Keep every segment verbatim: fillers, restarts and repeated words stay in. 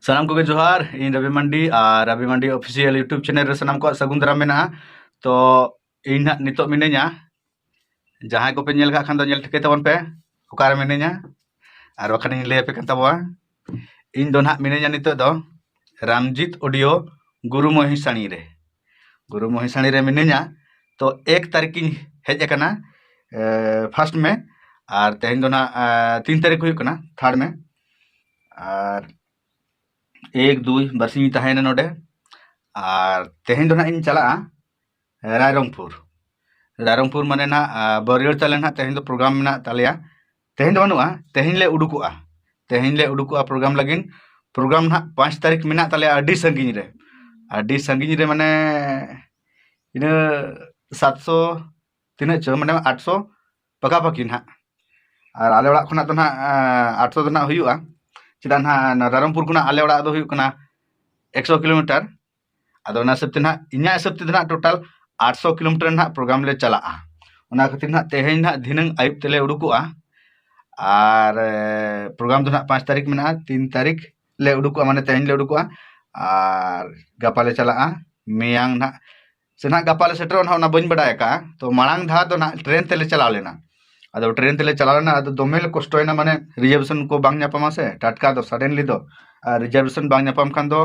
ᱥᱟᱱᱟᱢ ᱠᱚᱜᱮ ᱡᱚᱦᱟᱨ᱾ ᱤᱧ ᱨᱚᱵᱤ ᱢᱟᱱᱰᱤ ᱟᱨ ᱨᱚᱵᱤ ᱢᱟᱱᱰᱤ ᱚᱯᱷᱤᱥᱤᱭᱟᱞ YouTube ᱪᱮᱱᱮᱞ ᱨᱮ ᱥᱟᱱᱟᱢ ᱠᱚᱣᱟᱜ ᱥᱟᱹᱜᱩᱱ ᱫᱟᱨᱟᱢ ᱢᱮᱱᱟᱜᱼᱟ᱾ ᱛᱚ ᱤᱧ ᱱᱟᱦᱟᱜ ᱱᱤᱛᱚᱜ ᱢᱤᱱᱟᱹᱧᱟ, ᱡᱟᱦᱟᱸᱭ ᱠᱚᱯᱮ ᱧᱮᱞ ᱠᱟᱜ ᱠᱷᱟᱱ ᱫᱚ ᱧᱮᱞ ᱴᱷᱤᱠᱟᱹᱭ ᱛᱟᱵᱚᱱ ᱯᱮ ᱚᱠᱟᱨᱮ ᱢᱤᱱᱟᱹᱧᱟ, ᱟᱨ ᱵᱟᱠᱷᱟᱱ ᱤᱧ ᱞᱟᱹᱭ ᱟᱯᱮ ᱠᱟᱱ ᱛᱟᱵᱚᱣᱟ᱾ ᱤᱧ ᱫᱚ ᱱᱟᱦᱟᱜ ᱢᱤᱱᱟᱹᱧᱟ ᱱᱤᱛᱚᱜ ᱫᱚ ᱨᱟᱢᱡᱤᱛ ᱚᱰᱤᱭᱳ ᱜᱩᱨᱩ ᱢᱚᱦᱤᱥᱟᱬᱤ ᱨᱮ᱾ ᱜᱩᱨᱩ ᱢᱚᱦᱤᱥᱟᱬᱤ ᱨᱮ ᱢᱤᱱᱟᱹᱧᱟ᱾ ᱛᱚ ᱮᱠ ᱛᱟᱹᱨᱤᱠᱷ ᱤᱧ ᱦᱮᱡ ᱟᱠᱟᱱᱟ, ᱯᱷᱟᱥᱴ ᱢᱮ, ᱟᱨ ᱛᱮᱦᱮᱧ ᱫᱚ ᱱᱟᱦᱟᱜ ᱛᱤᱱ ᱛᱟᱹᱨᱤᱠᱷ ᱦᱩᱭᱩᱜ ᱠᱟᱱᱟ, ᱛᱷᱟᱨᱰ ᱢᱮ᱾ ᱟᱨ ᱮᱠ ᱫᱩᱭ ᱵᱟᱨᱥᱤᱧ ᱤᱧ ᱛᱟᱦᱮᱸᱭᱮᱱᱟ ᱱᱚᱰᱮ᱾ ᱟᱨ ᱛᱮᱦᱮᱧ ᱫᱚ ᱱᱟᱦᱟᱜ ᱤᱧ ᱪᱟᱞᱟᱜᱼᱟ ᱨᱟᱭᱨᱚᱝᱯᱩᱨ᱾ ᱨᱟᱭᱨᱚᱝᱯᱩᱨ ᱢᱟᱱᱮ ᱱᱟᱦᱟᱜ ᱵᱟᱹᱨᱭᱟᱹᱲ ᱛᱟᱞᱮ ᱱᱟᱦᱟᱜ ᱛᱮᱦᱮᱧ ᱫᱚ ᱯᱨᱳᱜᱨᱟᱢ ᱢᱮᱱᱟᱜ ᱛᱟᱞᱮᱭᱟ᱾ ᱛᱮᱦᱮᱧ ᱫᱚ ᱵᱟᱹᱱᱩᱜᱼᱟ, ᱛᱮᱦᱮᱧ ᱞᱮ ᱩᱰᱩᱠᱚᱜᱼᱟ᱾ ᱛᱮᱦᱮᱧ ᱞᱮ ᱩᱰᱩᱠᱚᱜᱼᱟ ᱯᱨᱳᱜᱨᱟᱢ ᱞᱟᱹᱜᱤᱫ᱾ ᱯᱨᱳᱜᱨᱟᱢ ᱱᱟᱦᱟᱜ ᱯᱟᱸᱪ ᱛᱟᱹᱨᱤᱠᱷ ᱢᱮᱱᱟᱜ ᱛᱟᱞᱮᱭᱟ, ᱟᱹᱰᱤ ᱥᱟᱺᱜᱤᱧ ᱨᱮ᱾ ᱟᱹᱰᱤ ᱥᱟᱺᱜᱤᱧ ᱨᱮ ᱢᱟᱱᱮ ᱤᱱᱟᱹ ᱥᱟᱛᱥᱚ ᱛᱤᱱᱟᱹᱜ ᱪᱚ, ᱢᱟᱱᱮ ᱟᱴᱥᱚ ᱯᱟᱠᱟᱯᱟᱠᱤ ᱱᱟᱦᱟᱜ᱾ ᱟᱨ ᱟᱞᱮ ᱚᱲᱟᱜ ᱠᱷᱚᱱᱟᱜ ᱫᱚ ᱱᱟᱦᱟᱜ ᱟᱴᱥᱚ ᱫᱚ ᱱᱟᱦᱟᱜ ᱦᱩᱭᱩᱜᱼᱟ᱾ ᱪᱮᱫᱟᱜ ᱱᱟᱦᱟᱜ ᱨᱟᱭᱨᱚᱝᱯᱩᱨ ᱠᱷᱚᱱᱟᱜ ᱟᱞᱮ ᱚᱲᱟᱜ ᱫᱚ ᱦᱩᱭᱩᱜ ᱠᱟᱱᱟ ᱮᱠᱥᱚ ᱠᱤᱞᱳᱢᱤᱴᱟᱨ᱾ ᱟᱫᱚ ᱚᱱᱟ ᱦᱤᱥᱟᱹᱵ ᱛᱮ ᱱᱟᱦᱟᱜ, ᱤᱧᱟᱹᱜ ᱦᱤᱥᱟᱹᱵ ᱛᱮᱫᱚ ᱱᱟᱦᱟᱜ ᱴᱳᱴᱟᱞ ᱟᱴᱥᱚ ᱠᱤᱞᱳᱢᱤᱴᱟᱨ ᱱᱟᱦᱟᱜ ᱯᱨᱳᱜᱨᱟᱢ ᱞᱮ ᱪᱟᱞᱟᱜᱼᱟ᱾ ᱚᱱᱟ ᱠᱷᱟᱹᱛᱤᱨ ᱱᱟᱦᱟᱜ ᱛᱮᱦᱮᱧ ᱱᱟᱦᱟᱜ ᱫᱷᱤᱱᱟᱹᱝ ᱟᱹᱭᱩᱵ ᱛᱮᱞᱮ ᱩᱰᱩᱠᱚᱜᱼᱟ᱾ ᱟᱨ ᱯᱨᱳᱜᱨᱟᱢ ᱫᱚ ᱱᱟᱦᱟᱜ ᱯᱟᱸᱪ ᱛᱟᱹᱨᱤᱠᱷ ᱢᱮᱱᱟᱜᱼᱟ, ᱛᱤᱱ ᱛᱟᱹᱨᱤᱠᱷ ᱞᱮ ᱩᱰᱩᱠᱚᱜᱼᱟ, ᱢᱟᱱᱮ ᱛᱮᱦᱮᱧ ᱞᱮ ᱩᱰᱩᱠᱚᱜᱼᱟ᱾ ᱟᱨ ᱜᱟᱯᱟ ᱞᱮ ᱪᱟᱞᱟᱜᱼᱟ, ᱢᱮᱭᱟᱝ ᱱᱟᱦᱟᱜ ᱥᱮ ᱱᱟᱦᱟᱜ ᱜᱟᱯᱟ ᱞᱮ ᱥᱮᱴᱮᱨᱚᱜᱼᱟ ᱱᱟᱦᱟᱜ, ᱚᱱᱟ ᱵᱟᱹᱧ ᱵᱟᱰᱟᱭ ᱟᱠᱟᱫᱼᱟ᱾ ᱛᱚ ᱢᱟᱲᱟᱝ ᱫᱷᱟᱣ ᱫᱚ ᱱᱟᱦᱟᱜ ᱴᱨᱮᱱ ᱛᱮᱞᱮ ᱪᱟᱞᱟᱣ ᱞᱮᱱᱟ᱾ ᱟᱫᱚ ᱴᱨᱮᱱ ᱛᱮᱞᱮ ᱪᱟᱞᱟᱣ ᱞᱮᱱᱟ, ᱟᱫᱚ ᱫᱚᱢᱮ ᱞᱮ ᱠᱚᱥᱴᱚᱭᱮᱱᱟ, ᱢᱟᱱᱮ ᱨᱤᱡᱟᱨᱵᱷᱮᱥᱚᱱ ᱠᱚ ᱵᱟᱝ ᱧᱟᱯᱟᱢᱟ ᱥᱮ ᱴᱟᱴᱠᱟ ᱫᱚ, ᱥᱟᱰᱮᱱᱞᱤ ᱫᱚ᱾ ᱟᱨ ᱨᱤᱡᱟᱨᱵᱷᱮᱥᱚᱱ ᱵᱟᱝ ᱧᱟᱯᱟᱢ ᱠᱷᱟᱱ ᱫᱚ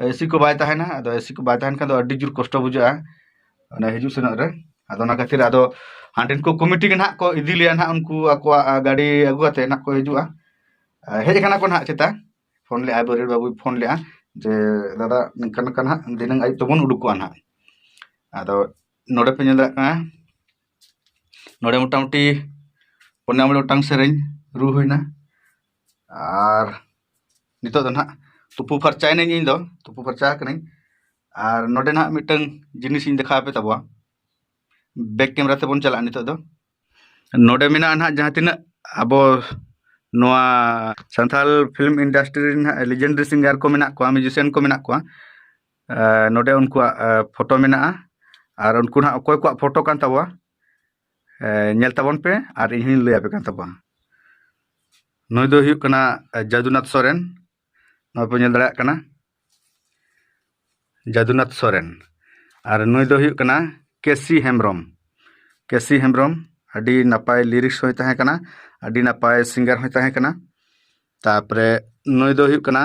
ᱮᱥᱤ ᱠᱚ ᱵᱟᱭ ᱛᱟᱦᱮᱱᱟ᱾ ᱟᱫᱚ ᱮᱥᱤ ᱠᱚ ᱵᱟᱭ ᱛᱟᱦᱮᱱ ᱠᱷᱟᱱ ᱫᱚ ᱟᱹᱰᱤ ᱡᱳᱨ ᱠᱚᱥᱴᱚ ᱵᱩᱡᱷᱟᱹᱜᱼᱟ ᱚᱱᱟ ᱦᱤᱡᱩᱜ ᱥᱮᱱᱚᱜ ᱨᱮ᱾ ᱟᱫᱚ ᱚᱱᱟ ᱠᱷᱟᱹᱛᱤᱨ ᱟᱫᱚ ᱦᱟᱸᱰᱮᱱ ᱠᱚ ᱠᱚᱢᱤᱴᱤ ᱜᱮ ᱱᱟᱦᱟᱜ ᱠᱚ ᱤᱫᱤ ᱞᱮᱭᱟ ᱱᱟᱦᱟᱜ, ᱩᱱᱠᱩ ᱟᱠᱚᱣᱟᱜ ᱜᱟᱹᱰᱤ ᱟᱹᱜᱩ ᱠᱟᱛᱮ ᱱᱟᱦᱟᱜ ᱠᱚ ᱦᱤᱡᱩᱜᱼᱟ᱾ ᱦᱮᱡ ᱟᱠᱟᱱᱟ ᱠᱚ ᱱᱟᱦᱟᱜ ᱪᱮᱛᱟ, ᱯᱷᱳᱱ ᱞᱮᱜᱼᱟᱭ, ᱵᱟᱹᱨᱭᱟᱹᱲ ᱵᱟᱹᱵᱩᱭ ᱯᱷᱳᱱ ᱞᱮᱜᱼᱟ ᱡᱮ, "ᱫᱟᱫᱟ, ᱱᱤᱝᱠᱟ ᱱᱤᱝᱠᱟ ᱱᱟᱦᱟᱜ ᱫᱷᱤᱱᱟᱹᱝ ᱟᱹᱭᱩᱵ ᱛᱮᱵᱚᱱ ᱩᱰᱩᱠᱚᱜᱼᱟ ᱱᱟᱦᱟᱜ᱾" ᱟᱫᱚ ᱱᱚᱰᱮ ᱯᱮ ᱧᱮᱞ ᱫᱟᱲᱮᱭᱟᱜ ᱠᱟᱱᱟ, ᱱᱚᱰᱮ ᱢᱚᱴᱟᱢᱩᱴᱤ ᱯᱩᱱᱭᱟ ᱢᱚᱬᱮ ᱜᱚᱴᱟᱝ ᱥᱮᱨᱮᱧ ᱨᱩ ᱦᱩᱭᱱᱟ᱾ ᱟᱨ ᱱᱤᱛᱚᱜ ᱫᱚ ᱱᱟᱦᱟᱜ ᱛᱩᱯᱩ ᱯᱷᱟᱨᱪᱟᱭᱮᱱᱟᱹᱧ, ᱤᱧ ᱫᱚ ᱛᱩᱯᱩ ᱯᱷᱟᱨᱪᱟ ᱟᱠᱟᱱᱟᱹᱧ᱾ ᱟᱨ ᱱᱚᱰᱮ ᱱᱟᱦᱟᱜ ᱢᱤᱫᱴᱟᱝ ᱡᱤᱱᱤᱥ ᱤᱧ ᱫᱮᱠᱷᱟᱣ ᱟᱯᱮ ᱛᱟᱵᱚᱣᱟ, ᱵᱮᱠ ᱠᱮᱢᱮᱨᱟ ᱛᱮᱵᱚᱱ ᱪᱟᱞᱟᱜᱼᱟ ᱱᱤᱛᱚᱜ ᱫᱚ᱾ ᱱᱚᱰᱮ ᱢᱮᱱᱟᱜᱼᱟ ᱱᱟᱦᱟᱜ ᱡᱟᱦᱟᱸ ᱛᱤᱱᱟᱹᱜ ᱟᱵᱚ ᱱᱚᱣᱟ ᱥᱟᱱᱛᱟᱲ ᱯᱷᱤᱞᱢ ᱤᱱᱰᱟᱥᱴᱨᱤ ᱨᱮ ᱱᱟᱦᱟᱜ ᱞᱮᱡᱮᱱᱰᱟᱨᱤ ᱥᱤᱝᱜᱟᱨ ᱠᱚ ᱢᱮᱱᱟᱜ ᱠᱚᱣᱟ, ᱢᱤᱣᱡᱤᱥᱤᱭᱟᱱ ᱠᱚ ᱢᱮᱱᱟᱜ ᱠᱚᱣᱟ, ᱮ, ᱱᱚᱰᱮ ᱩᱱᱠᱩᱣᱟᱜ, ᱮ, ᱯᱷᱳᱴᱳ ᱢᱮᱱᱟᱜᱼᱟ᱾ ᱟᱨ ᱩᱱᱠᱩ ᱱᱟᱦᱟᱜ ᱚᱠᱚᱭ ᱠᱚᱣᱟᱜ ᱯᱷᱳᱴᱳ ᱠᱟᱱ ᱛᱟᱵᱚᱣᱟ, ᱮ, ᱧᱮᱞ ᱛᱟᱵᱚᱱ ᱯᱮ ᱟᱨ ᱤᱧ ᱦᱚᱧ ᱞᱟᱹᱭ ᱟᱯᱮ ᱠᱟᱱ ᱛᱟᱵᱚᱣᱟ᱾ ᱱᱩᱭ ᱫᱚ ᱦᱩᱭᱩᱜ ᱠᱟᱱᱟ, ᱮ, ᱡᱟᱫᱩᱱᱟᱛᱷ ᱥᱚᱨᱮᱱ᱾ ᱱᱚᱣᱟ ᱯᱮ ᱧᱮᱞ ᱫᱟᱲᱮᱭᱟᱜ ᱠᱟᱱᱟ, ᱡᱟᱫᱩᱱᱟᱛᱷ ᱥᱚᱨᱮᱱ᱾ ᱟᱨ ᱱᱩᱭ ᱫᱚ ᱦᱩᱭᱩᱜ ᱠᱟᱱᱟ ᱠᱮᱥᱤ ᱦᱮᱢᱵᱨᱚᱢ᱾ ᱠᱮᱥᱤ ᱦᱮᱢᱵᱨᱚᱢ ᱟᱹᱰᱤ ᱱᱟᱯᱟᱭ ᱞᱤᱨᱤᱠᱥ ᱦᱚᱸᱭ ᱛᱟᱦᱮᱸ ᱠᱟᱱᱟ, ᱟᱹᱰᱤ ᱱᱟᱯᱟᱭ ᱥᱤᱝᱜᱟᱨ ᱦᱚᱸᱭ ᱛᱟᱦᱮᱸ ᱠᱟᱱᱟ᱾ ᱛᱟᱨᱯᱚᱨᱮ ᱱᱩᱭ ᱫᱚ ᱦᱩᱭᱩᱜ ᱠᱟᱱᱟ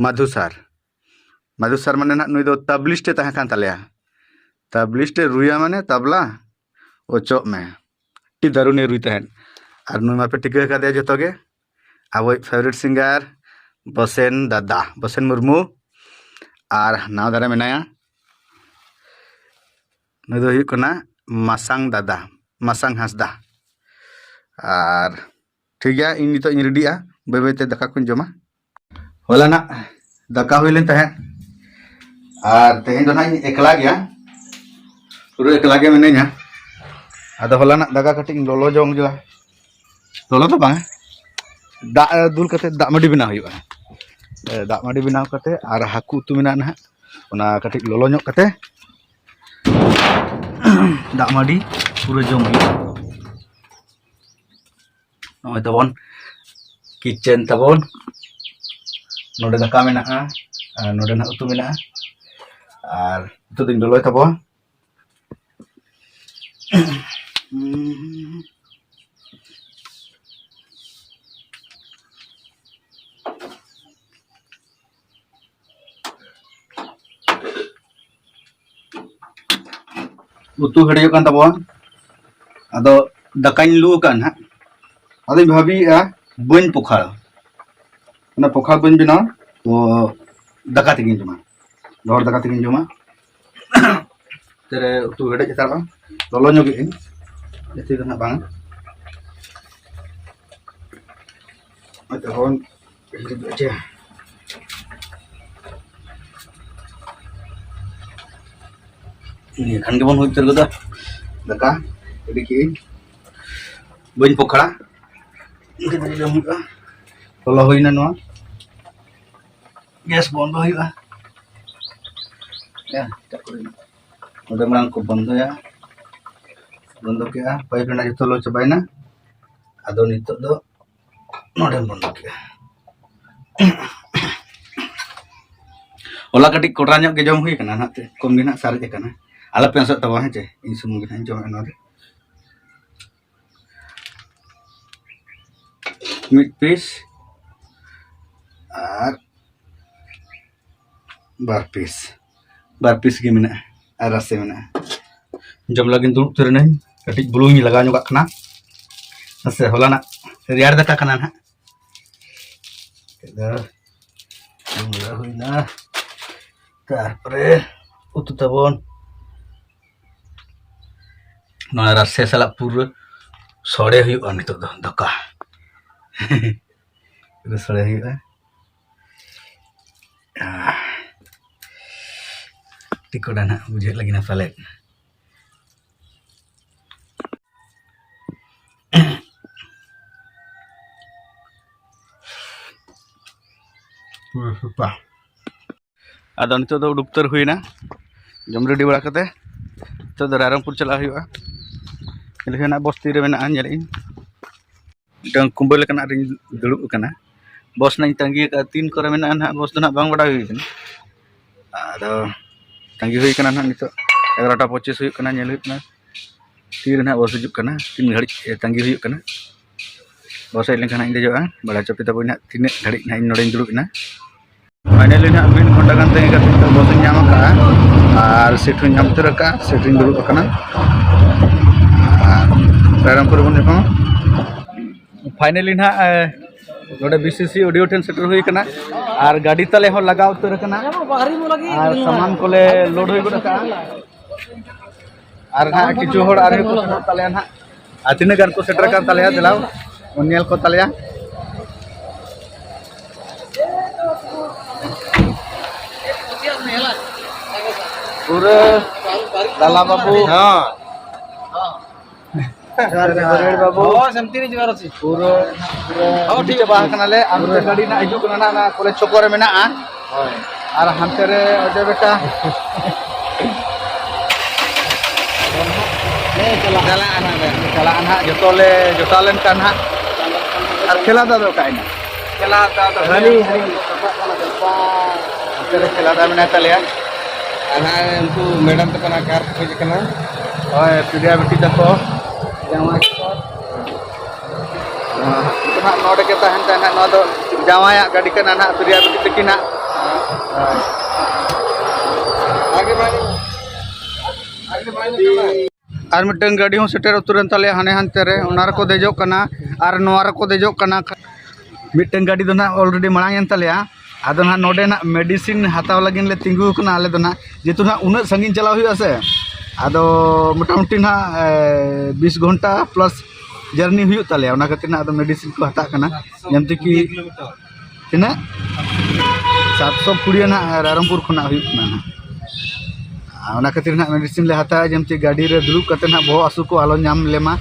ᱢᱟᱫᱷᱩ ᱥᱟᱨ᱾ ᱢᱟᱫᱷᱩ ᱥᱟᱨ ᱢᱟᱱᱮ ᱱᱟᱦᱟᱜ ᱱᱩᱭ ᱫᱚ ᱛᱟᱵᱞᱤᱥᱴ ᱮ ᱛᱟᱦᱮᱸ ᱠᱟᱱ ᱛᱟᱞᱮᱭᱟ᱾ ᱛᱟᱵᱞᱤᱥᱴ ᱮ ᱨᱩᱭᱟ ᱢᱟᱱᱮ ᱛᱟᱵᱞᱟ ᱚᱪᱚᱜ ᱢᱮ, ᱟᱹᱰᱤ ᱫᱟᱨᱩᱱ ᱮ ᱨᱩᱭ ᱛᱟᱦᱮᱸᱫ᱾ ᱟᱨ ᱱᱩᱭ ᱢᱟᱯᱮ ᱴᱷᱤᱠᱟᱹ ᱟᱠᱟᱫᱮᱭᱟ ᱡᱚᱛᱚ ᱜᱮ, ᱟᱵᱚᱭᱤᱡ ᱯᱷᱮᱵᱟᱨᱤᱴ ᱥᱤᱝᱜᱟᱨ ᱵᱚᱥᱮᱱ ᱫᱟᱫᱟ, ᱵᱚᱥᱮᱱ ᱢᱩᱨᱢᱩ᱾ ᱟᱨ ᱱᱟᱣᱟ ᱫᱷᱟᱨᱮ ᱢᱮᱱᱟᱭᱟ, ᱱᱩᱭ ᱫᱚ ᱦᱩᱭᱩᱜ ᱠᱟᱱᱟ ᱢᱟᱥᱟᱝ ᱫᱟᱫᱟ, ᱢᱟᱥᱟᱝ ᱦᱟᱸᱥᱫᱟ᱾ ᱟᱨ ᱴᱷᱤᱠ ᱜᱮᱭᱟ, ᱤᱧ ᱱᱤᱛᱚᱜ ᱤᱧ ᱨᱮᱰᱤᱜᱼᱟ, ᱵᱟᱹᱭ ᱵᱟᱹᱭᱛᱮ ᱫᱟᱠᱟ ᱠᱚᱧ ᱡᱚᱢᱟ᱾ ᱦᱚᱞᱟᱱᱟᱜ ᱫᱟᱠᱟ ᱦᱩᱭ ᱞᱮᱱ ᱛᱟᱦᱮᱸᱫ, ᱟᱨ ᱛᱮᱦᱮᱧ ᱫᱚ ᱱᱟᱦᱟᱜ ᱤᱧ ᱮᱠᱞᱟ ᱜᱮᱭᱟ, ᱯᱩᱨᱟᱹ ᱮᱠᱞᱟ ᱜᱮ ᱢᱤᱱᱟᱹᱧᱟ᱾ ᱟᱫᱚ ᱦᱚᱞᱟᱱᱟᱜ ᱫᱟᱠᱟ ᱠᱟᱹᱴᱤᱡ ᱤᱧ ᱞᱚᱞᱚ ᱡᱚᱝ ᱡᱚᱜᱼᱟ, ᱞᱚᱞᱚ ᱫᱚ ᱵᱟᱝ, ᱫᱟᱜ ᱫᱩᱞ ᱠᱟᱛᱮ ᱫᱟᱜ ᱢᱟᱹᱰᱤ ᱵᱮᱱᱟᱣ ᱦᱩᱭᱩᱜᱼᱟ᱾ ᱮ, ᱫᱟᱜ ᱢᱟᱹᱰᱤ ᱵᱮᱱᱟᱣ ᱠᱟᱛᱮ ᱟᱨ ᱦᱟᱹᱠᱩ ᱩᱛᱩ ᱢᱮᱱᱟᱜᱼᱟ ᱱᱟᱦᱟᱜ, ᱚᱱᱟ ᱠᱟᱹᱴᱤᱡ ᱞᱚᱞᱚ ᱧᱚᱜ ᱠᱟᱛᱮ ᱫᱟᱜ ᱢᱟᱹᱰᱤ ᱯᱩᱨᱟᱹ ᱡᱚᱢ ᱦᱩᱭᱩᱜᱼᱟ᱾ ᱱᱚᱜᱼᱚᱭ ᱛᱟᱵᱚᱱ ᱠᱤᱪᱮᱱ ᱛᱟᱵᱚᱱ, ᱱᱚᱰᱮ ᱫᱟᱠᱟ ᱢᱮᱱᱟᱜᱼᱟ ᱟᱨ ᱱᱚᱰᱮ ᱱᱟᱜ ᱩᱛᱩ ᱢᱮᱱᱟᱜᱼᱟ᱾ ᱟᱨ ᱩᱛᱩ ᱫᱚᱧ ᱞᱚᱞᱚᱭ ᱛᱟᱵᱚᱱ᱾ ᱩᱛᱩ ᱦᱮᱰᱮᱡᱚᱜ ᱠᱟᱱ ᱛᱟᱵᱚᱱ, ᱟᱫᱚ ᱫᱟᱠᱟᱧ ᱞᱩ ᱟᱠᱟᱫ ᱱᱟᱦᱟᱜ᱾ ᱟᱫᱚᱧ ᱵᱷᱟᱹᱵᱤᱭᱮᱫᱼᱟ ᱵᱟᱹᱧ ᱯᱚᱠᱷᱟᱲᱟ, ᱚᱱᱟ ᱯᱚᱠᱷᱟᱲ ᱵᱟᱹᱧ ᱵᱮᱱᱟᱣᱟ, ᱛᱚ ᱫᱟᱠᱟ ᱛᱮᱜᱮᱧ ᱡᱚᱢᱟ, ᱨᱚᱦᱚᱲ ᱫᱟᱠᱟ ᱛᱮᱜᱮᱧ ᱡᱚᱢᱟ᱾ ᱛᱮᱨᱮ ᱩᱛᱩ ᱦᱮᱰᱮᱡ ᱦᱟᱛᱟᱲᱚᱜᱼᱟ, ᱞᱚᱞᱚ ᱧᱚᱜᱮᱜ ᱟᱹᱧ, ᱡᱟᱹᱥᱛᱤ ᱫᱚ ᱱᱟᱦᱟᱜ ᱵᱟᱝ᱾ ᱦᱚᱭᱛᱳ ᱦᱚᱸ ᱱᱤᱭᱟᱹ ᱠᱷᱟᱱ ᱜᱮᱵᱚᱱ ᱦᱩᱭ ᱩᱛᱟᱹᱨ ᱜᱚᱫᱟ᱾ ᱫᱟᱠᱟ ᱨᱮᱰᱤ ᱠᱮᱜ ᱟᱹᱧ, ᱵᱟᱹᱧ ᱯᱚᱠᱷᱲᱟ, ᱤᱱᱠᱟᱹ ᱛᱮᱜᱮ ᱡᱚᱢ ᱦᱩᱭᱩᱜᱼᱟ᱾ ᱞᱚᱞᱚ ᱦᱩᱭᱱᱟ ᱱᱚᱣᱟ, ᱜᱮᱥ ᱵᱚᱱᱫᱚ ᱦᱩᱭᱩᱜᱼᱟ᱾ ᱦᱮᱸ, ᱱᱚᱰᱮ ᱢᱟᱲᱟᱝ ᱠᱚ ᱵᱚᱱᱫᱚᱭᱟ, ᱵᱚᱱᱫᱚ ᱠᱮᱜᱼᱟ, ᱯᱟᱭᱤᱯ ᱨᱮᱱᱟᱜ ᱡᱚᱛᱚ ᱞᱚ ᱪᱟᱵᱟᱭᱮᱱᱟ᱾ ᱟᱫᱚ ᱱᱤᱛᱚᱜ ᱫᱚ ᱱᱚᱰᱮᱢ ᱵᱚᱱᱫᱚ ᱠᱮᱜᱼᱟ᱾ ᱦᱚᱞᱟ ᱠᱟᱹᱴᱤᱡ ᱠᱚᱰᱨᱟ ᱧᱚᱜ ᱜᱮ ᱡᱚᱢ ᱦᱩᱭ ᱠᱟᱱᱟ ᱱᱟᱦᱟᱜ, ᱛᱮ ᱠᱚᱢ ᱜᱮ ᱱᱟᱦᱟᱜ ᱥᱟᱨᱮᱡ ᱟᱠᱟᱱᱟ᱾ ᱟᱞᱚᱯᱮ ᱟᱸᱥᱚᱜ ᱛᱟᱵᱚᱱ, ᱦᱮᱸ ᱪᱮ? ᱤᱧ ᱥᱩᱢᱩᱝ ᱜᱮ ᱱᱟᱦᱟᱜ ᱤᱧ ᱡᱚᱢᱮᱫᱼᱟ ᱱᱚᱣᱟ ᱫᱚ᱾ ᱢᱤᱫ ᱯᱤᱥ ᱟᱨ ᱵᱟᱨ ᱯᱤᱥ, ᱵᱟᱨ ᱯᱤᱥ ᱜᱮ ᱢᱮᱱᱟᱜᱼᱟ ᱟᱨ ᱨᱟᱥᱮ ᱢᱮᱱᱟᱜᱼᱟ᱾ ᱡᱚᱢ ᱞᱟᱹᱜᱤᱫ ᱫᱩᱲᱩᱵ ᱩᱛᱟᱹᱨ ᱮᱱᱟᱹᱧ᱾ ᱠᱟᱹᱴᱤᱡ ᱵᱩᱞᱩᱝ ᱤᱧ ᱞᱟᱜᱟᱣ ᱧᱚᱜᱟᱜ ᱠᱟᱱᱟ᱾ ᱦᱮᱸ ᱥᱮ, ᱦᱚᱞᱟᱱᱟᱜ ᱨᱮᱭᱟᱲ ᱫᱟᱠᱟ ᱠᱟᱱᱟ ᱱᱟᱦᱟᱜ᱾ ᱪᱮᱫ ᱫᱚ ᱡᱚᱢ ᱵᱟᱲᱟ ᱦᱩᱭᱱᱟ᱾ ᱛᱟᱨᱯᱚᱨᱮ ᱩᱛᱩ ᱛᱟᱵᱚᱱ ᱱᱚᱣᱟ ᱨᱟᱥᱮ ᱥᱟᱞᱟᱜ ᱯᱩᱨᱟᱹ ᱥᱚᱲᱮ ᱦᱩᱭᱩᱜᱼᱟ ᱱᱤᱛᱚᱜ ᱫᱚ, ᱫᱟᱠᱟ᱾ ᱯᱩᱨᱟᱹ ᱥᱚᱲᱮ ᱦᱩᱭᱩᱜᱼᱟ᱾ ᱟᱦ, ᱴᱤᱠᱚᱰᱟ ᱱᱟᱦᱟᱜ ᱵᱩᱡᱷᱟᱹᱜ ᱞᱟᱹᱜᱤᱫ ᱱᱟ ᱯᱟᱞᱮᱫ᱾ ᱯᱩᱨᱟᱹ ᱥᱩᱯᱟ᱾ ᱟᱫᱚ ᱱᱤᱛᱚᱜ ᱫᱚ ᱩᱰᱩᱠ ᱩᱛᱟᱹᱨ ᱦᱩᱭᱱᱟ, ᱡᱚᱢ ᱨᱮᱰᱤ ᱵᱟᱲᱟ ᱠᱟᱛᱮ ᱱᱤᱛᱚᱜ ᱫᱚ ᱨᱟᱭᱨᱚᱝᱯᱩᱨ ᱪᱟᱞᱟᱜ ᱦᱩᱭᱩᱜᱼᱟ᱾ ᱧᱮᱞ ᱦᱩᱭᱩᱜᱼᱟ ᱱᱟᱜ ᱵᱚᱥ ᱛᱤᱨᱮ ᱢᱮᱱᱟᱜᱼᱟ, ᱧᱮᱞᱮᱫ ᱟᱹᱧ ᱢᱤᱫᱴᱟᱝ ᱠᱩᱢᱵᱟᱹ ᱞᱮᱠᱟᱱᱟᱜ ᱨᱤᱧ ᱫᱩᱲᱩᱵ ᱟᱠᱟᱱᱟ᱾ ᱵᱚᱥ ᱱᱟᱜ ᱤᱧ ᱛᱟᱺᱜᱤ ᱟᱠᱟᱫᱼᱟ, ᱛᱤᱱ ᱠᱚᱨᱮ ᱢᱮᱱᱟᱜᱼᱟ ᱱᱟᱜ ᱵᱚᱥ ᱫᱚ ᱱᱟᱜ ᱵᱟᱝ ᱵᱟᱰᱟᱭ ᱦᱩᱭ ᱟᱠᱟᱱᱟ᱾ ᱟᱫᱚ ᱛᱟᱺᱜᱤ ᱦᱩᱭ ᱟᱠᱟᱱᱟ ᱱᱟᱜ, ᱱᱤᱛᱚᱜ ᱮᱜᱟᱨᱚᱴᱟ ᱯᱚᱸᱪᱤᱥ ᱦᱩᱭᱩᱜ ᱠᱟᱱᱟ, ᱧᱮᱞ ᱦᱩᱭᱩᱜ ᱠᱟᱱᱟ ᱛᱤᱨᱮ ᱱᱟᱜ ᱵᱚᱥ ᱦᱤᱡᱩᱜ ᱠᱟᱱᱟ, ᱛᱤᱱ ᱜᱷᱟᱹᱲᱤᱡ ᱛᱟᱺᱜᱤ ᱦᱩᱭᱩᱜ ᱠᱟᱱᱟ᱾ ᱵᱚᱥ ᱦᱮᱡ ᱞᱮᱱᱠᱷᱟᱱ ᱦᱟᱸᱜ ᱤᱧ ᱫᱮᱡᱚᱜᱼᱟ᱾ ᱵᱟᱲᱟᱭ ᱦᱚᱪᱚ ᱯᱮ ᱛᱟᱵᱚᱱ ᱦᱟᱸᱜ ᱛᱤᱱᱟᱹᱜ ᱜᱷᱟᱹᱲᱤᱡ ᱱᱟᱜ ᱤᱧ ᱱᱚᱰᱮᱧ ᱫᱩᱲᱩᱵ ᱮᱱᱟ᱾ ᱯᱷᱟᱭᱱᱟᱞᱤ ᱱᱟᱜ ᱢᱤᱫ ᱜᱷᱚᱱᱴᱟ ᱜᱟᱱ ᱛᱟᱺᱜᱤ ᱠᱟᱛᱮ ᱱᱤᱛᱚᱜ ᱵᱚᱥ ᱤᱧ ᱧᱟᱢ ᱟᱠᱟᱫᱼᱟ ᱟᱨ ᱥᱤᱴ ᱦᱚᱸᱧ ᱧᱟᱢ ᱩᱛᱟᱹᱨ ᱟᱠᱟᱫᱼᱟ, ᱥᱤᱴ ᱨᱤᱧ ᱫᱩᱲᱩᱵ ᱟᱠᱟᱱᱟ᱾ ᱟᱨ ᱨᱟᱭᱨᱚᱝᱯᱩᱨ ᱨᱮᱵᱚᱱ ᱧᱟᱯᱟᱢᱟ᱾ ᱯᱷᱟᱭᱱᱟᱞᱤ ᱱᱟᱦᱟᱜ, ᱮ, ᱱᱚᱰᱮ ᱵᱤ ᱥᱤ ᱥᱤ ᱚᱰᱤᱭᱳ ᱴᱷᱮᱱ ᱥᱮᱴᱮᱨ ᱦᱩᱭ ᱟᱠᱟᱱᱟ ᱟᱨ ᱜᱟᱹᱰᱤ ᱛᱟᱞᱮ ᱦᱚᱸ ᱞᱟᱜᱟᱣ ᱩᱛᱟᱹᱨ ᱟᱠᱟᱱᱟ ᱟᱨ ᱥᱟᱢᱟᱱ ᱠᱚᱞᱮ ᱞᱳᱰ ᱦᱩᱭ ᱜᱚᱫ ᱟᱠᱟᱫᱼᱟ᱾ ᱟᱨ ᱱᱟᱦᱟᱜ ᱠᱤᱪᱷᱩ ᱦᱚᱲ ᱟᱨᱦᱚᱸ ᱠᱚ ᱥᱮᱴᱮᱨᱚᱜ ᱛᱟᱞᱮᱭᱟ ᱱᱟᱦᱟᱜ᱾ ᱟᱨ ᱛᱤᱱᱟᱹᱜ ᱜᱟᱱ ᱠᱚ ᱥᱮᱴᱮᱨ ᱟᱠᱟᱱ ᱛᱟᱞᱮᱭᱟ, ᱫᱮᱞᱟ ᱵᱚᱱ ᱧᱮᱞ ᱠᱚ ᱛᱟᱞᱮᱭᱟ᱾ ᱯᱩᱨᱟᱹ ᱫᱟᱞᱟ ᱵᱟᱹᱵᱩ᱾ ᱦᱚᱸ᱾ ᱡᱚᱦᱟᱨ, ᱡᱚᱦᱟᱨ᱾ ᱵᱟᱹᱵᱩ᱾ ᱦᱳᱭ, ᱥᱮᱢᱛᱤ ᱨᱮ ᱡᱚᱦᱟᱨ ᱟᱪᱷᱮ᱾ ᱯᱩᱨᱟᱹ, ᱯᱩᱨᱟᱹ ᱦᱳᱭ, ᱴᱷᱤᱠ ᱪᱟᱵᱟ ᱟᱪᱷᱮ᱾ ᱟᱠᱟᱱᱟᱞᱮ᱾ ᱟᱨ ᱢᱤᱫᱴᱮᱱ ᱜᱟᱹᱰᱤ ᱱᱟᱜ ᱦᱤᱡᱩᱜ ᱠᱟᱱᱟ ᱱᱟᱜ, ᱚᱱᱟ ᱠᱚᱞᱮᱡᱽ ᱪᱷᱚᱠᱚ ᱨᱮ ᱢᱮᱱᱟᱜᱼᱟ᱾ ᱦᱳᱭ᱾ ᱟᱨ ᱦᱟᱱᱛᱮ ᱨᱮ ᱚᱡᱚᱭ ᱵᱮᱴᱟ᱾ ᱦᱮᱸ, ᱪᱟᱞᱟᱜ᱾ ᱪᱟᱞᱟᱜᱼᱟ ᱱᱟᱜ ᱞᱮ᱾ ᱪᱟᱞᱟᱜᱼᱟ ᱱᱟᱜ, ᱡᱚᱛᱚ ᱞᱮ ᱡᱚᱴᱟᱣ ᱞᱮᱱᱠᱷᱟᱱ ᱱᱟᱜ᱾ ᱟᱨ ᱠᱷᱮᱞᱟ ᱫᱚ ᱟᱫᱚ ᱚᱠᱟᱭᱮᱱᱟ? ᱠᱷᱮᱞᱟ ᱫᱚ ᱟᱫᱚ ᱦᱟᱹᱱᱤ, ᱦᱟᱹᱱᱤ᱾ ᱦᱟᱹᱱᱤ᱾ ᱪᱮᱞᱟ ᱫᱟ ᱢᱮᱱᱟᱭ ᱛᱟᱞᱮᱭᱟ᱾ ᱟᱨ ᱱᱟᱦᱟᱜ ᱩᱱᱠᱩ ᱢᱮᱰᱟᱢ ᱛᱟᱠᱚ ᱱᱟᱦᱟᱜ ᱠᱟᱨ ᱠᱚ ᱦᱮᱡ ᱟᱠᱟᱱᱟ᱾ ᱦᱳᱭ, ᱯᱨᱤᱭᱟ ᱵᱤᱴᱤ ᱛᱟᱠᱚ᱾ ᱡᱟᱶᱟᱭ ᱠᱚ᱾ ᱦᱮᱸ, ᱱᱤᱛᱚᱜ ᱱᱟᱦᱟᱜ ᱱᱚᱰᱮ ᱜᱮ ᱛᱟᱦᱮᱱ ᱛᱟᱦᱮᱱᱟ᱾ ᱱᱚᱣᱟ ᱫᱚ ᱡᱟᱶᱟᱭᱟᱜ ᱜᱟᱹᱰᱤ ᱠᱟᱱᱟ ᱱᱟᱦᱟᱜ, ᱯᱨᱤᱭᱟ ᱵᱤᱴᱤ ᱛᱟᱹᱠᱤᱱᱟᱜ᱾ ᱦᱳᱭ᱾ ᱟᱜᱮ ᱵᱟᱭ ᱧᱟᱢᱚᱜ᱾ ᱟᱜᱮ ᱵᱟᱭ ᱧᱟᱢᱚᱜ᱾ ᱟᱨ ᱢᱤᱫᱴᱟᱝ ᱜᱟᱹᱰᱤ ᱦᱚᱸ ᱥᱮᱴᱮᱨ ᱩᱛᱟᱹᱨᱮᱱ ᱛᱟᱞᱮᱭᱟ ᱦᱟᱱᱮ ᱦᱟᱱᱛᱮ ᱨᱮ, ᱚᱱᱟ ᱨᱮᱠᱚ ᱫᱮᱡᱚᱜ ᱠᱟᱱᱟ ᱟᱨ ᱱᱚᱣᱟ ᱨᱮᱠᱚ ᱫᱮᱡᱚᱜ ᱠᱟᱱᱟ᱾ ᱢᱤᱫᱴᱟᱝ ᱜᱟᱹᱰᱤ ᱫᱚ ᱱᱟᱦᱟᱜ already ᱢᱟᱲᱟᱝ ᱮᱱ ᱛᱟᱞᱮᱭᱟ᱾ ᱟᱫᱚ ᱱᱟᱦᱟᱜ ᱱᱚᱰᱮ ᱱᱟᱦᱟᱜ medicine ᱦᱟᱛᱟᱣ ᱞᱟᱹᱜᱤᱫ ᱞᱮ ᱛᱤᱸᱜᱩ ᱟᱠᱟᱱᱟ ᱟᱞᱮ ᱫᱚ ᱱᱟᱦᱟᱜ, ᱡᱮᱦᱮᱛᱩ ᱱᱟᱦᱟᱜ ᱩᱱᱟᱹᱜ ᱥᱟᱺᱜᱤᱧ ᱪᱟᱞᱟᱣ ᱦᱩᱭᱩᱜᱼᱟ ᱥᱮ᱾ ᱟᱫᱚ ᱢᱚᱴᱟᱢᱩᱴᱤ ᱱᱟᱦᱟᱜ, ᱮ, ᱵᱤᱥ ᱜᱷᱚᱱᱴᱟ plus journey ᱦᱩᱭᱩᱜ ᱛᱟᱞᱮᱭᱟ, ᱚᱱᱟ ᱠᱷᱟᱹᱛᱤᱨ ᱱᱟᱦᱟᱜ ᱟᱫᱚ medicine ᱠᱚ ᱦᱟᱛᱟᱜ ᱠᱟᱱᱟ᱾ ᱡᱮᱢᱛᱤ ᱠᱤ ᱛᱤᱱᱟᱹᱜ? ᱥᱟᱛᱥᱚ ᱠᱩᱲᱤ ᱱᱟᱦᱟᱜ ᱨᱟᱭᱨᱚᱝᱯᱩᱨ ᱠᱷᱚᱱᱟᱜ ᱦᱩᱭᱩᱜ ᱠᱟᱱᱟ ᱱᱟᱦᱟᱜ᱾ ᱟᱨ ᱚᱱᱟ ᱠᱷᱟᱹᱛᱤᱨ ᱱᱟᱦᱟᱜ medicine ᱞᱮ ᱦᱟᱛᱟᱣᱟ, ᱡᱮᱢᱛᱤ ᱜᱟᱹᱰᱤ ᱨᱮ ᱫᱩᱲᱩᱵ ᱠᱟᱛᱮ ᱱᱟᱦᱟᱜ ᱵᱚᱦᱚᱜ ᱦᱟᱹᱥᱩ ᱠᱚ ᱟᱞᱚ ᱧᱟᱢ ᱞᱮᱢᱟ,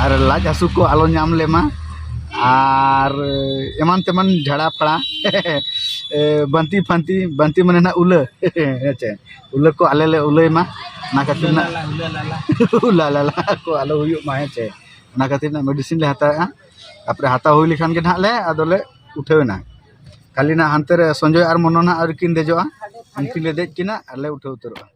ᱟᱨ ᱞᱟᱡ ᱦᱟᱹᱥᱩ ᱠᱚ ᱟᱞᱚ ᱧᱟᱢ ᱞᱮᱢᱟ, ᱟᱨ ᱮᱢᱟᱱ ᱛᱮᱢᱟᱱ ᱡᱷᱟᱲᱟ ᱯᱷᱟᱲᱟ, ᱮ, ᱵᱟᱱᱛᱤ ᱯᱷᱟᱱᱛᱤ, ᱵᱟᱱᱛᱤ ᱢᱟᱱᱮ ᱱᱟᱦᱟᱜ ᱩᱞᱟᱹ, ᱦᱮᱸ ᱪᱮ, ᱩᱞᱟᱹ ᱠᱚ ᱟᱞᱮ ᱞᱮ ᱩᱞᱟᱹᱭ ᱢᱟ, ᱚᱱᱟ ᱠᱷᱟᱹᱛᱤᱨ ᱱᱟᱦᱟᱜ ᱩᱞᱟᱹ ᱞᱟᱞᱟ, ᱩᱞᱟᱹ ᱞᱟᱞᱟ ᱠᱚ ᱟᱞᱚ ᱦᱩᱭᱩᱜ ᱢᱟ, ᱦᱮᱸ ᱪᱮ, ᱚᱱᱟ ᱠᱷᱟᱹᱛᱤᱨ ᱱᱟᱦᱟᱜ medicine ᱞᱮ ᱦᱟᱛᱟᱣᱮᱜᱼᱟ᱾ ᱛᱟᱨᱯᱚᱨᱮ ᱦᱟᱛᱟᱣ ᱦᱩᱭ ᱞᱮᱠᱷᱟᱱ ᱜᱮ ᱱᱟᱦᱟᱜ ᱞᱮ, ᱟᱫᱚ ᱞᱮ ᱩᱴᱷᱟᱹᱣ ᱮᱱᱟ᱾ ᱠᱷᱟᱹᱞᱤ ᱱᱟᱦᱟᱜ ᱦᱟᱱᱛᱮ ᱨᱮ ᱥᱚᱧᱡᱚᱭ ᱟᱨ ᱢᱚᱱᱚ ᱱᱟᱦᱟᱜ ᱟᱹᱣᱨᱤ ᱠᱤᱱ ᱫᱮᱡᱚᱜᱼᱟ, ᱩᱱᱠᱤᱱ ᱞᱮ ᱫᱮᱡ ᱠᱤᱱᱟ ᱟᱨ ᱞᱮ ᱩᱴᱷᱟᱹᱣ ᱩᱛᱟᱹᱨᱚᱜᱼᱟ᱾